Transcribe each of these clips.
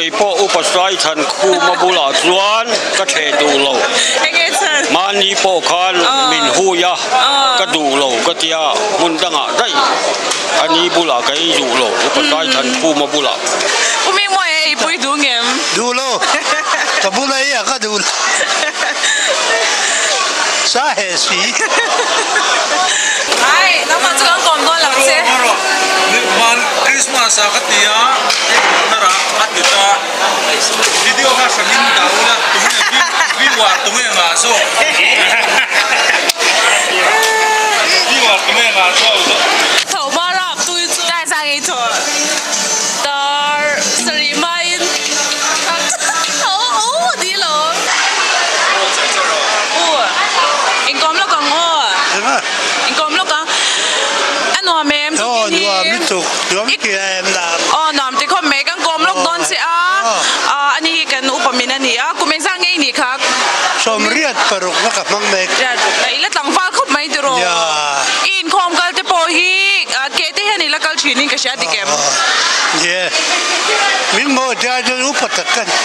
Kei pawh Upa Saithankhuma bulah chuan ka theh duh lo. Mahni pawh khan min hui a, ka duh lo ka tia, hmun dangah daih a ni bulah ka ei duh lo, Upa Saithankhuma bulah. Pu Mingmawia ei pui duh ngem? Duh lo, ka bula ei a ka duh lo. Sa heh si. Ai, nangmah chu kan kawm dawn lo che. Christmas ah ka ti a, thar ah a ti ta, video kha hramin dah ula tunge view ah tunge ngah zawk view ah tunge ngah zawk. Tho hma rap tu hi chu dai sang ei tho tar sarih hmain tho o di lo u inkawm lawk ang aw inkawm lawk ang a nuam em chu kin hi nuam lutuk nuam ti em lam aw nuam ti khawp mai kan kawm lawk dawn che a ani hi kan upa min a ni a kum engzah nge i nih kha 86 na ka hmang mek riat ruk na i la tlangval khawp mai tiraw i inkhawm kal te pawh hi ke te hian i la kal thin in ka hria dik em ye min maw tia chuan upa tak ka ni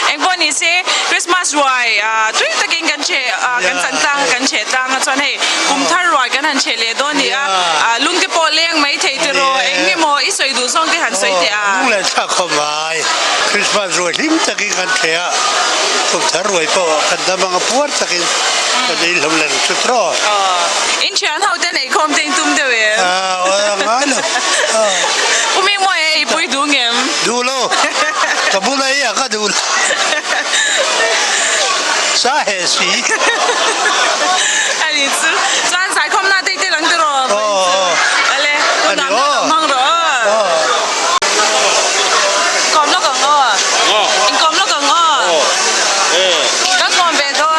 engpawh ni se Christmas ruai tui takin kan chhe kan chan tlang a kan chhe tlang a chuan hei kum thar ruai kan han chhe leh dawn a ni a lung te pawh leng mai thei tiraw eng nge maw i sawi duh zawng te han sawi teh a. Lung leh thlak khawp mai Christmas ruai hlim takin kan chhe a kum thar ruai pawh kan dam anga puar takin kan ei hlawm leh chu tiraw. In thian ho te neih khawm te in tum deuh em? A ngai lo. U Mingmawia ei pui duh ngem? Duh lo. Ka bula ei a ka duh lo. Sa heh si. A ni chu. Chuan zaikhawm na te i tel ang tiraw? Ale, u dam deuh lo hmang rawh aw. Kawm lawk ang aw. Inkawm lawk ang aw. Ka kawm ve dawn.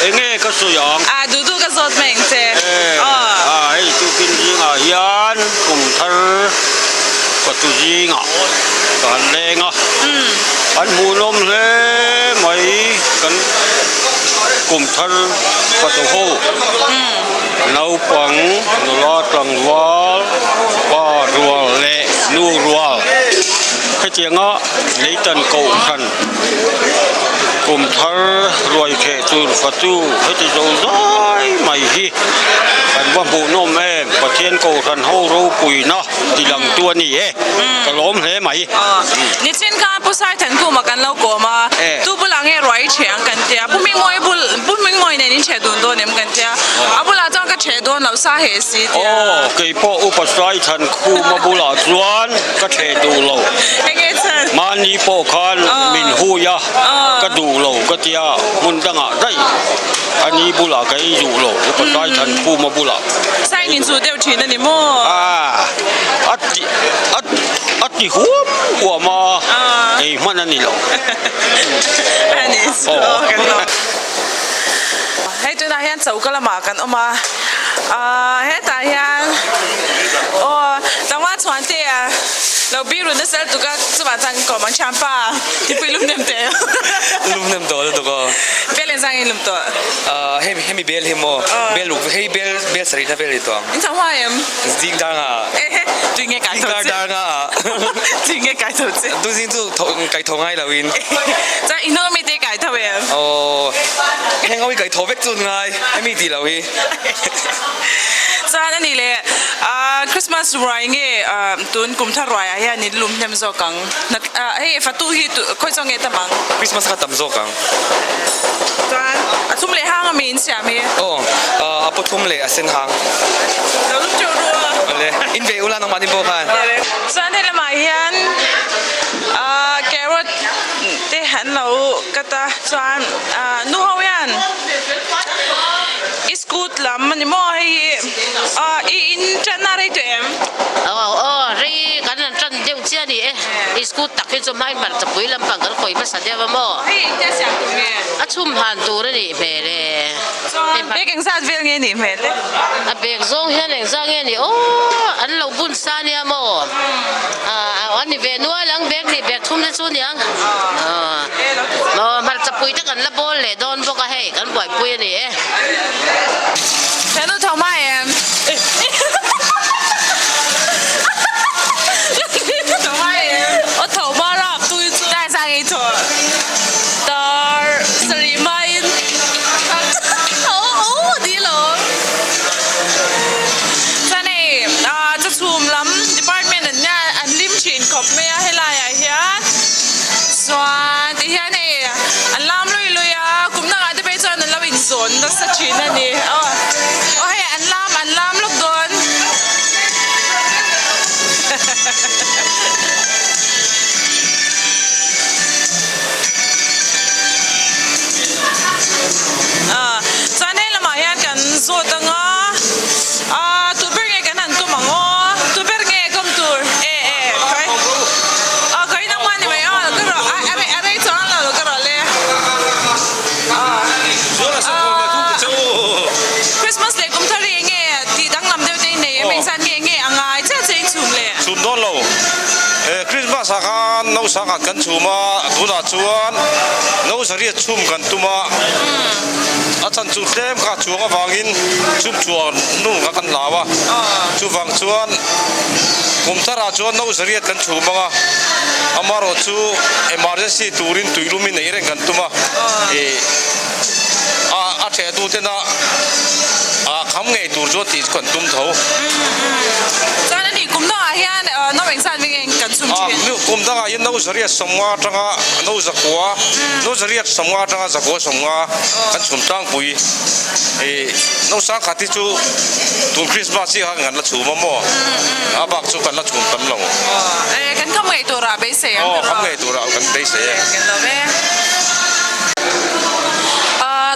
Enge ka sawi ang? A duh duh ka zawt mai ang che. A hei chu kin zingah hian kum thar fatu zingah ka han leng a. An hmuhnawm hle mai kan kum thar fatu ho naupang nula tlangval pa rual leh nu rual hetianga leitan kohhran kum thar ruai kheh tur fatu heti zo zai mai hi an va hmuhnawm em Pathian kohhran ho ropuina ti lang tu a ni e ka lawm hle mai. Nichin khan Pu Saithankuma kan lo kawm a tu bulah nge ruai i chhe ang kan tia Pu Mingmawii bul Pu Mingmawii nen in chhe dun dawn em kan tia a bulah chuan ka chhe dawn lo sa heh si tia. Aw keipawh Upa Saithankhuma bulah chuan ka chhe duh lo. Enge chhan? Mahni pawh khan min hui a ka duh lo ka tia hmun dangah daih a ni bulah ka ei duh lo Upa Saithankhuma bulah. Sain in chu deuh thin a ni maw? A a ti a a ti huam huam a ei hman a ni lo. A ni chu kan lo. Hei tunah hian choka lamah kan awm a ah hetah hian aw tlangval chhuan te a lo biru nasa lutuk a chuvang chuan kawm ang thian pa thingpui lum nem teh lum nem tawh lutuk aw bel engzang in lum tawh ah hemi hemi bel hi maw bel ruk hei bel bel sarih na vel ni tawh ang in chang huai em zing dar nga ah ehe tui nge kai tho che dar nga ah tui nge kai tho che tu zing chu tho kai tho ngai lo in chuan i hnung ami te kai tho em aw heng ho hi kai tho vek chu ngai hemi tih loh hi chuan ani leh ah Christmas ruai nge ah tun kum thar ruai ah hian in lum hnem zawk ang ah hei fatu hi khawi zawk nge tam ang Christmas kha tam zawk ang chuan a thum leh hang ami in siam hi aw ah a paw thum leh a sen hang lo lum teuh ru a awle in ve ula nangmah ni pawh khan chuan hei lamah hian ah carrot te an lo cut a chuan ah nu ho hian i scoot lam a ni maw hei hi ah i in tan a rei tawh em? Aw aw rei kan han tan deuh chiah a ni e i scoot tak hi chu hmai hmarchapui lampang kan khawih hmasa deuh a maw? Hei engtia siam tur nge? A chhum han tur a nih hmel e. Chuan bag engzat vel nge nih hmel e? A bag zawng hian engzat nge nih aw an lo bun sa nia maw? Ah a ni ve nual ang bag nih bag thum te chu niang aw hmarchapui te kan la bawl leh dawn bawk a hei kan buaipui a ni e. Henu tho mai em? thin a ni. Aw aw hei an lam an lam lawk dawn. Chuan hei lamah hian kan zawt anga ah tu ber nge kan han tum ang aw tu ber nge kawm tur e e kai ah kai nangmah ni mai aw ka rawh a rei a rei chuang lo ka rawh le ah Christmas leh kum thar hi enge tih danglam deuh te in nei em engzat nge nge a ngai chiah chiah in chhum le. Chhum dawn lo e Christmas ah khan no sangkhat kan chhum a tunah chuan no zariat chhum kan tum a a chan chu tlem kha chuang avangin chhum chuan nu kha kan hlau a chuvang chuan kum tharah chuan no zariat kan chhum ang a amaherawh chu emergency turin tuilum in ei reng kan tum a ih a a theh tu tena ah kham ngei tur chuan tih chu kan tum tho. Chuan ani kum dangah hian no engzat veng eng kan chhum thin? Kum dangah hian no zariat sawmnga atanga no zakua no zariat sawmnga atanga zakua sawmnga kan chhum tlangpui ih no sangkhat hi chu tun Christmas hi khan kan la chhum a maw a bak chu kan la chhum tam lo. Kan kham ngei turah beisei ang. Aw kham ngei turah kan beisei e. Kan lo ve.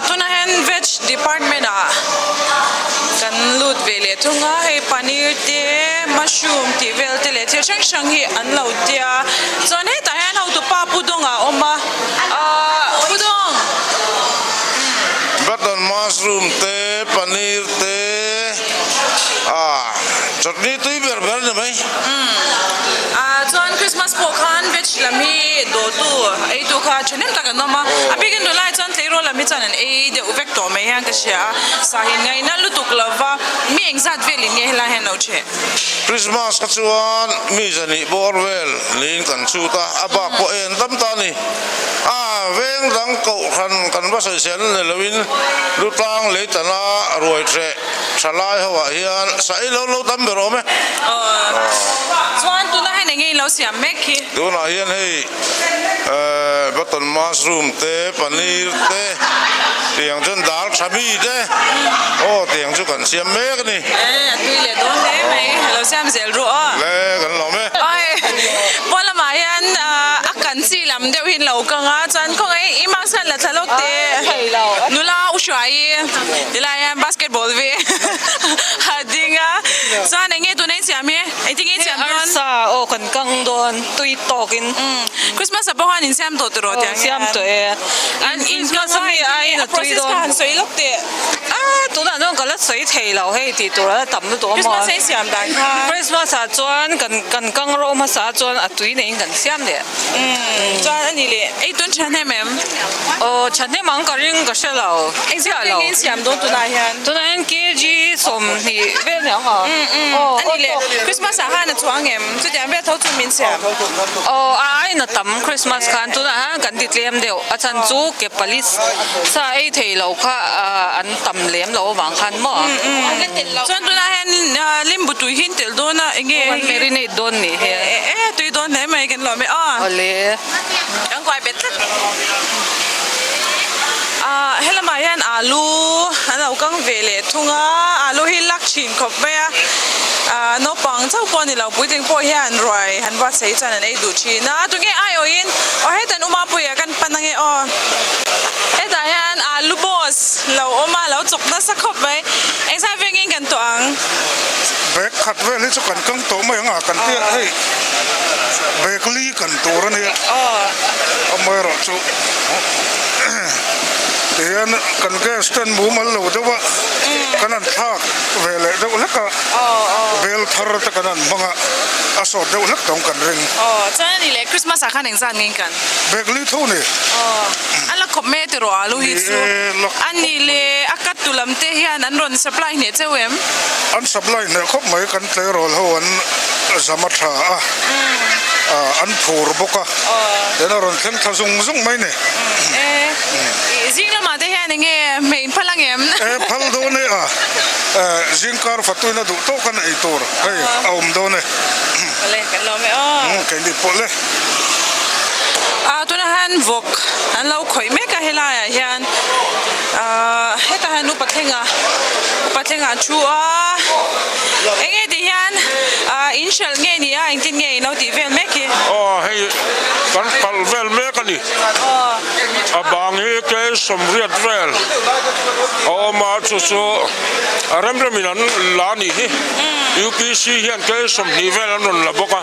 Tunah hian veg department ah kan lut ve leh thung a, hei paneer te mushroom tih vel te leh thil hrang hrang hi an lo tia chuan hetah hian hotupa Pu Dawng ah a awm a ahh Pu Dawng. Button mushroom te paneer te ah chutney tui ber ber a ni mai. Umm chuan Christmas pawh khan veg lam hi dawtu eitu kha thahnem tak an awm a, a bikin tunlai chuan tleirawl lam hi chuan an ei deuh vek tawh mai hian ka hria a, sa hi ngaina lutuk lova mi engzat velin nge helai hian lo theh. Christmas kha chuan mi zahnih bawr vel niin kan chhut a, a bak pawh en tam ta a ni. A veng dang kohhran kan va sawisel na ni loin lutlang leitana ruai hreh thalai ho ah hian sa ei lo lo tam ber awm e. Chuan tunah hian enge in lo siam mek hi? Tunah hian hei button mushroom te paneer te tiang chuan dal tha mi te aw tiang chu kan siam mek a ni. E a tui leh dawn hle mai lo siam zel ru aw. Le kan lawm e. Oi pawn lamah hian a kan chi lam deuh hi an lo kang a chuan khawngaih i mask khan la thla lawk teh nula u hruai tilai hian basketball ve a ding a chuan enge tuna i siam hi engtin nge i siam dawn? Arsa aw kan kang dawn tui tawkin. Christmas ah pawh khan in siam tawh tiraw tiang hian? Aw siam tawh e. An in kang a engtin nge a process kha han sawi lawk teh. A tunah chuan ka la sawi thei lo hei tih tur a la tam lutuk a maw. Christmas a i siam dan kha. Christmas ah chuan kan kan kang rawh hmasa chuan a tui neiin kan siam leh. Chuan a ni leh ei tun thahnem em? Aw thahnem ang ka ring ka hre lo. Engzat vel nge in siam dawn tunah hian? Tunah hian kg 20 vel ni ang a. A ni leh Christmas ah khan a chuang em? Chutiang vel tho chu min siam. Aw a ain a tam Christmas khan tunah hian kan ti tlem deuh a chhan chu ke pali sa ei thei lo kha an tam lem lo avang khan maw? Chuan tunah hian limbu tui hi in telh dawn a enge? Aw kan marinate dawn nih hi. E tui dawn hle mai kan lawm e aw. Awle. Kan kuai bet tlat. Ah helamah hian alu an lo kang ve leh thung a, alu hi lak thin khawp mai a, ah naupang chauh pawh a ni lo puitling pawh hian ruai han buatsaih chuan an ei duh thin a, tunge aiawhin aw hetan u Mapuia kan pan ange aw. Hetah hian alu boss lo awm a, lo chawk nasa khawp mai, engzat vengin kan tawh ang? Bag khat vel hi chu kan kang tawh mai ang a, kan tia hei bag li kan tur a nia, amaherawh chu tihian kan gas ten mumal lo deuh a, kan han thlak ve leh deuh hlek a, bel thar te kan han hmang a, a sawt deuh hlek tawng kan ring. Aw chuan a nih leh Christmas ah khan engzat nge kan? Bag li tho ni. Aw a la khawp mai a ti rawh alu hi chu. A nih leh a cut tu lam te hian an rawn supply hneh cheu em? An supply hneh khawp mai kan tleirawl ho an zam a tha a, an phur bawk a, then a rawn thleng thla zung zung mai ni. E zing lamah te hian enge hmei in phal ang em? E phal dawn e a, zingkar fatuina duh tawk an ei tur hei a awm dawn e. Awle kan lawm e aw. Keini pawh le. Ah tunah hian vawk an lo khawih mek a helai ah hian ah hetah hian upa thlenga upa thlengah an thu a eng nge tih hian ah in hralh nge ni a engtin nge in lo tih vel mek hi. Aw hei kan kal vel mek a ni a bang hi kei sawmriat vel a awm a chu chu a rem remin an la a nih hi UPC hian kei 20 vel an rawn la bawk a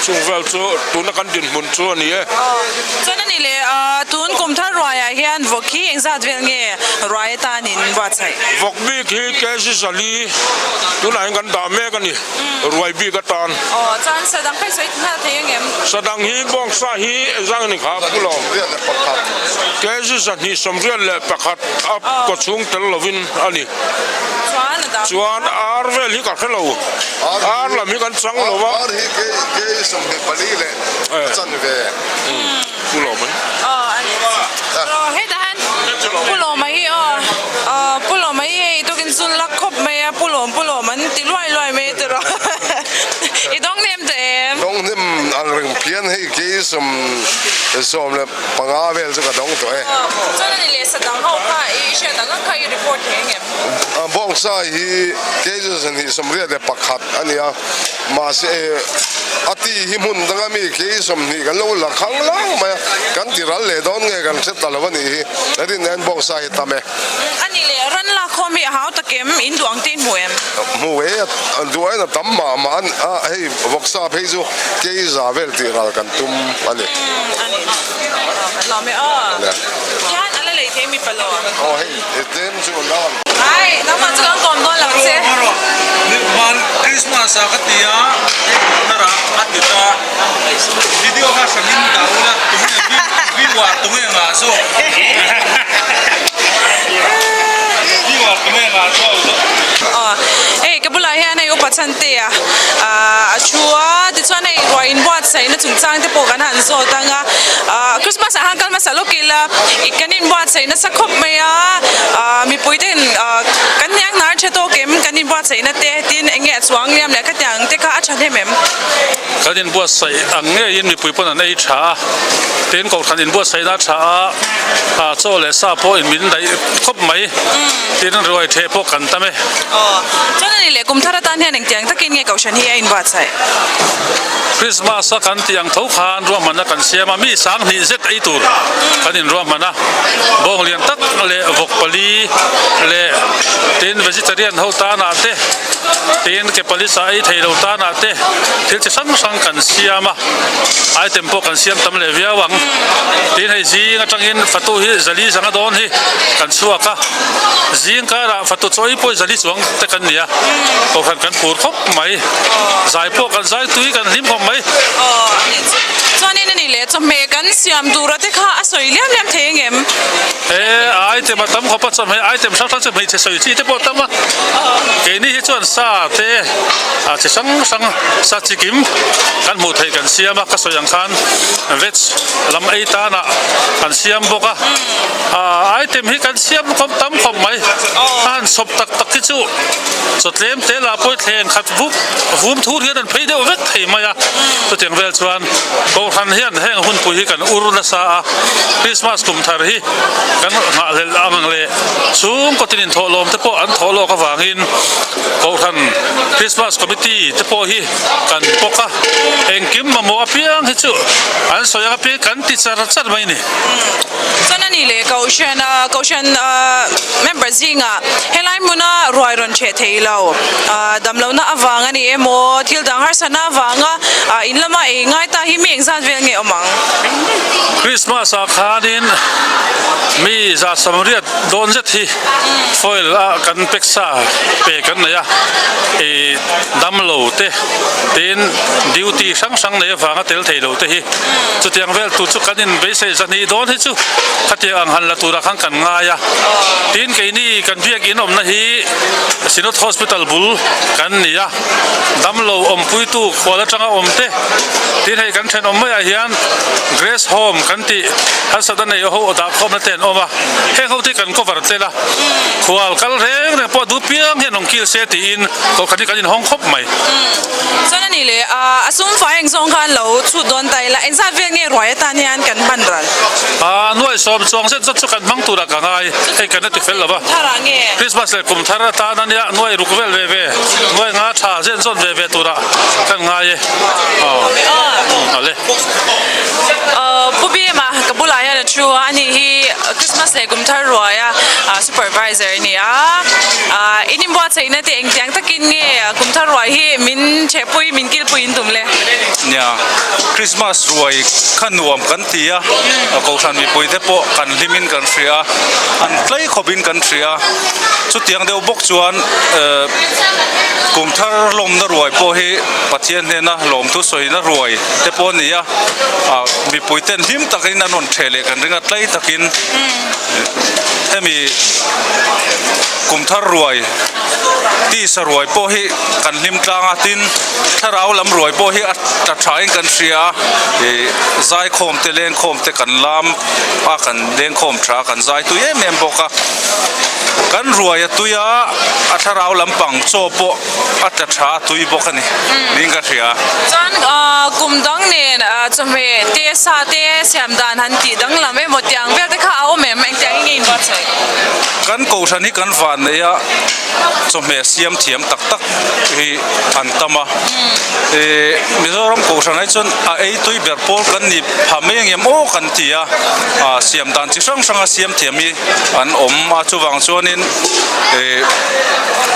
chung vel chu tuna kan dinhmun chu a ni e. Chuan a ni leh tun kum thar ruaiah hian vawk hi engzat vel nge ruai atanin buatsaih? Vawk bik hi kg zali tunah hian kan dah mek a ni. Ruai bik atan. Aw chuan sadang phei sawi nghal thei angem? Sadang hi bawngsa hi engzang ni kha pu lo. Kg 291 a kaw chhung tel lovin a ni. Chuan a dang. Chuan ar vel hi ka hre lo. Ar lam hi kan chang lo a. Ar hi kg 24 leh a chanve. Pu lo mai. Aw a ni. Aw hetah hian Pu Lawma hi aw aw Pu Lawma hi hei tukin chu la khawp mai a Pu Lawm Pu Lawm an ti luai luai mai a tiraw i dawng hnem tawh em? Dawng hnem ang reng phian hei kei 15 vel chu ka dawng tawh e. Aw chuan a ni leh sadang ho kha i hriat ang ang kha i report thei ang em? Bawngsa hi kei chu 281 a ni a. Mahse a ti hi hmun danga mi khi 20 kan lo la khang lang mai a, kan ti ral leh dawn nge kan hre ta lo a nih hi, rin en bawk sa hi tam e. A nih leh ran lak khawm hi a hau tak em, in duh ang te in hmu em? Hmu e, a duh aiin a tam mah mah a, hei vawksa phei chu kei za vel tih ral kan tum a ni. A nih kan lawm e aw, tihian a la lei thei mi palaw? Aw hei. I tlem chu a lan. Ai, nangmah chu kan kawm dawn lo che. Hman Christmas ah ka ti a, thar ah a ti ta. Video kha hrangin dah ula, tunge viewer tunge ngah zawk. Viewer tunge ngah zawk. Aw, hei ka bulah hian hei upa Chhantea a thu a, tichuan hei ruah inbuatsaihna chungchang te pawh kan han zawt ang a, Christmas ah khan kal hmasa lawk ila kan inbuatsaih nasa khawp mai a, mipui ten kan hniang hnar tha tawk em kan inbuatsaihna te tin eng nge a chuang liam leh khatiang te kha a tha hnem em? Kan inbuatsaih ang ngeiin mipui pawn an ei tha a, tin kohhran inbuatsaihna a tha a, chaw leh sa pawh in min daih khawp mai, tin ruai theh pawh kan tam e. Aw, chuan a ni leh kum thar atan hian engtiang takin nge kohhran hi a inbuatsaih? Christmas a kan tih ang tho khan ruahmanna kan siam a, mi 2000 zet ei tur kan inruahman a, bawng lian tak leh vawk pali leh tin vegetarian ho tanah te tin ke pali sa ei thei lo tanah te thil chi hrang hrang kan siam a, item pawh kan siam tam leh viau ang. Tin hei zing atangin fatu hi zali zanga dawn hi kan chhuak a, zing karah fatu chaw ei pawh zali chuang te kan ni a, kohhran kan phur khawp mai. Zai pawh kan zai tui kan hlim khawp mai. Aw a nih chu. Chuanin a nih leh chawhmeh kan siam tura te kha a sawi liam liam thei ang em? E item a tam khawp a chawhmeh item hrang hrang chu hmeichhe sawi chi te pawh a tam a. Keini hi chuan sa te a chi hrang hrang sa chi kim kan hmuh theih kan siam a ka sawi ang khan veg lam ei tanah kan siam bawk a. Item hi kan siam khawp tam khawp mai. A han chhawp tak tak hi chu. Chaw tlem te lah pawh thleng khat vup vum thur hian an phei deuh vek thei mai a, chutiang vel chuan Kohhran hian heng hunpui hi kan ur nasa a, Christmas kum thar hi kan nghahhlelh ang leh chhungkaw tin inthawhlawm te pawh an thawh lawk avangin Kohhran Christmas Committee te pawh hi kan pawk a, engkim mamawh apiang hi chu an sawi ang apiang kan ti char char mai a ni. Chuan a ni leh Kohhran Kohhran member zingah helai hmuna ruai rawn cheh thei lo damlohna avang a ni emaw thil dang harsatna avanga in lama ei ngai ta hi mi engzat vel nge awm ang? Christmas ah khanin mi 180 dawn zet hi foil a kan peksa pe kan nei a, ih damlo te tin duty hrang hrang nei avanga tel thei lo te hi Chutiang vel tur chu kan inbeisei zahnih dawn hi chu khatiang ang han la turah khan kan ngai a. Tin keini kan biakin awmna hi Synod Hospital bul kan ni a, damlo awmpuitu khual atanga awm te tin hei kan thenawm maiah hian Grace Home kan. kan tih harsatna nei ho dah khawmna te an awm a, heng ho te hi kan cover tel a, khual kal reng reng pawh duh piang hian rawn kil se tiin kohhran hi kan inhawng khawp mai. Chuan a nih leh a sum fai eng zawng khan lo chhut dawn ta ila, engzat vel nge ruai atan hian kan hman ral? A nuaih sawm chuang zet zet chu kan hmang turah ka ngai, hei kan la ti fel lo va. Christmas leh kum thar atan a nia nuaih ruk vel ve ve, nuaih nga tha zen zawn ve ve turah kan ngai e. Aw ale. Pu Bima ka bulah hian a thu a, ani hi Christmas leh kum thar ruaia supervisor a ni a. In inbuatsaihna te engtiang takin nge kum thar ruai hi min chhehpui, min kilpui in tum le? Nia, Christmas ruai kha nuam kan ti a, Kohhran mipui te pawh kan hlimin kan hria a, an tlei khawpin kan hria a, chutiang deuh bawk chuan kum thar lawmna ruai pawh hi Pathian hnena lawmthu sawina ruai te pawh a ni a, mipui ten hlim takin an rawn ṭheh leh kan ring a, tlei takin hemi kum thar ruai tisa ruai pawh hi kan hlim tlang a, tin thlarau lam ruai pawh hi a tla thain kan hria a, ih zaikhawm te lengkhawm te kan lam a, kan lengkhawm tha a, kan zai tui em em bawk a, kan ruai a tui a, a thlarau lampang chaw pawh. a tla tha a tui bawk a ni niin ka hria. Chuan kum dang nen chawhmeh te sa te siam dan han tih danglam emaw tiang vel te kha a awm em? Engtiang in nge in buatsaih? Kan kohhran hi kan van nei a, chawhmeh siam thiam tak tak hi an tam a. Ih Mizoram kohhran ah hi chuan a ei tui ber pawl kan ni pha mai ang em aw kan ti a, siam dan chi hrang hrang a siam thiam hi an awm a chuvang chuanin ih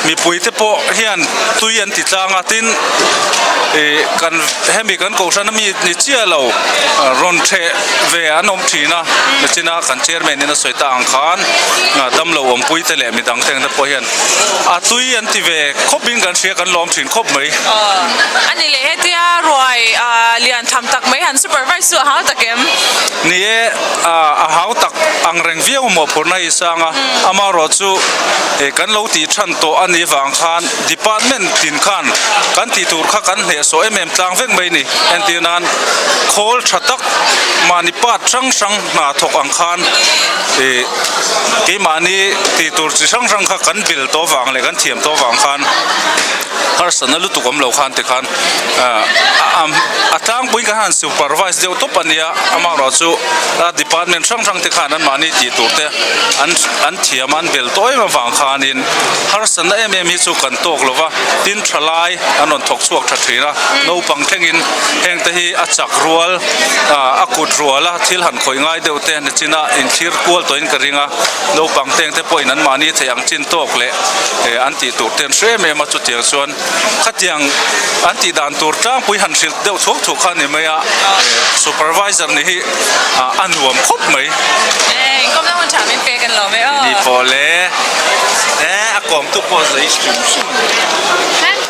mipui te pawh hian tui an ti tlang a tin ih kan hemi kan kohhran ami ni chiah lo rawn theh ve an awm thin a nichina kan chairman in a sawi ta ang khan damlo awmpui te leh midang te ang te pawh hian a tui an ti ve khawp in kan hria kan lawm thin khawp mai. A ni leh hetia ruai lian tham tak mai han supervise chu a hau tak em? Ni e, a hau tak ang reng viau mawhphurhna hi sang a, amaherawhchu kan lo tih than tawh a nih vang khan department tin khan kan tih tur kha kan hnehsawh em em tlang vek mai a ni. Entir nan khawl tha tak mahni part hrang hrang hna thawk ang khan keimahni tih tur chi hrang hrang kha kan bel tawh vang leh kan thiam tawh vang khan harsatna lutuk awm lo khan tikhan a tlangpuiin kan han supervise deuh tawp a nia amaherawhchu department hrang hrang te khan anmahni tih tur te an an thiam a an bel tawh em avang khanin harsatna em em hi chu kan tawk lo va tin thalai an rawn thawk chhuak tha thin a naupang thlengin heng te hi a chak rual a kut rual a thil han khawih ngai deuh te nichina inthlir kual tawhin ka ring a naupang teng te pawhin anmahni theih ang chin tawk leh an tih tur te an hre em em a chutiang chuan Khatiang an tih dan tur tlangpui han hrilh deuh thuak thuak kha a ni mai a, supervisor nih hi a nuam khawp mai. Inkawmna hun tha min pek an lawm e aw. Ni pawh le, a kawmtu pawh zei hrim hrim.